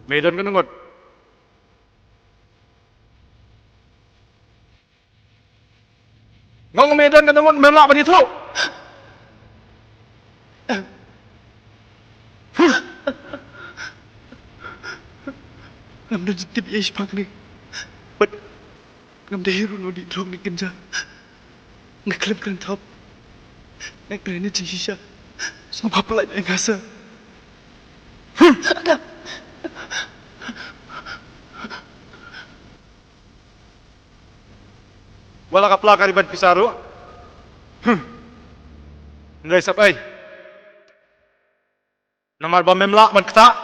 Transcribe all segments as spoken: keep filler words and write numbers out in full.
Me don kano ngut? Nga ong me don kano ngut, mem lah ban ïathuh. Ngam don jingtip ïa i Shipang ne. Bad ngam dei hi ruh u nongdih drok ne kynja. Nga khlem kren thop. Nga kren ne jingshisha. Sngewbha pyllait ïa nga sir. Wat la ka pla ka riban pisa ruh. Hmm. Hynrei sap ei. Namar ba mem lah ban ktah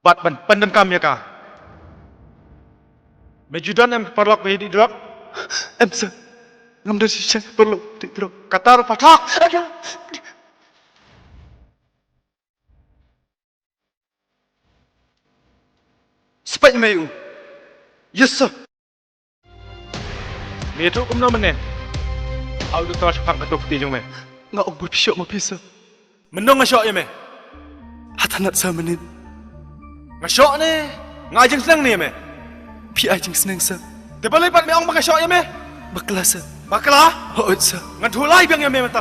bad ban pyndonkam ïa ka. Me ju don em paralok ba ïadih drok? Em sir. Ngam don shisha paralok ïadih drok. Kata ruh pathok. Spait me u. Yes sir. Me ïathuh kumno mynne? Hau doktor shaphang katto kti jong me. Nga ong ba phi shoh ma phi sir. Mynno nga shoh ïa me? Ha thanat sir mynnin. Nga shoh ne nga ai jingsneng ne ïa me? Phi ai jingsneng sir. Te balei pat me ong ba nga shoh ïa me? Bakla sir. Bakla? Hooid sir. Ngan thoh lai biang ïa me mynta.